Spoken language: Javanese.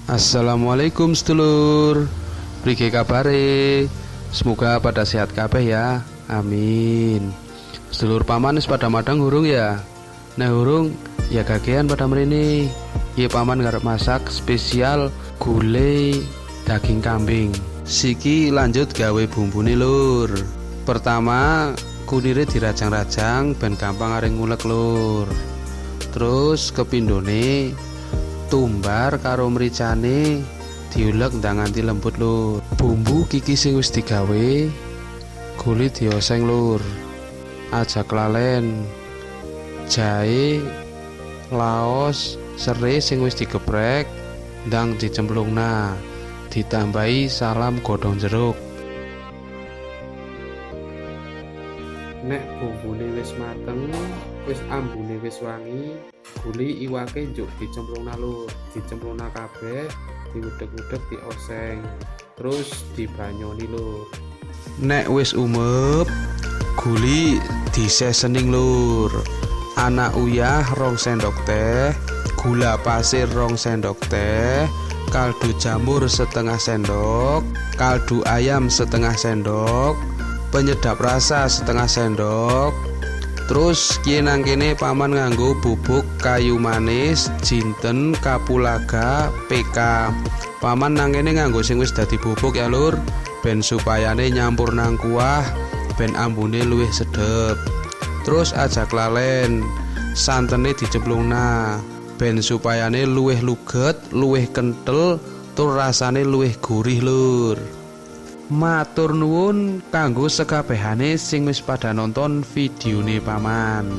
Assalamualaikum sedulur. Prige kabare? Semoga pada sehat kabeh ya. Amin. Sedulur paman wis pada madang urung ya? Nah, urung ya kakean pada mrene. Iki paman ngarep masak spesial gulai daging kambing. Siki lanjut gawe bumbune, lur. Pertama, kunire dirajang-rajang ben gampang arep ngulek, lur. Terus kepindhone tumbar karo mricane diulek ndang nganti lembut, lur. Bumbu kikis sing wis digawe guli dioseng, lur. Aja klalen jahe, laos, serai sing wis digeprek ndang dicemplungna, ditambahi salam godhong jeruk. Nek bumbune wis mateng, wis ambune wis wangi, guli iwake njuk dicemplungna, lur. Dicemplungna kabeh, diudek-udek, dioseng, terus dibanyoni, lur. Nek wis umep, guli diseasoning, lur. Ana uyah 2 sendok teh, gula pasir 2 sendok teh, kaldu jamur setengah sendok, kaldu ayam setengah sendok, penyedap rasa setengah sendok. Terus kiye nang kene paman nganggo bubuk kayu manis, jinten, kapulaga, PK. Paman nang kene nganggo sing wis dadi bubuk ya, lur, ben supayane nyampur nang kuah ben ambune luwih sedep. Terus aja klalen santene dicemplungna ben supayane luwih luget, luwih kentel, tur rasane luwih gurih, lur. Matur nuwun kanggo sekabehane sing wis pada nonton videone paman.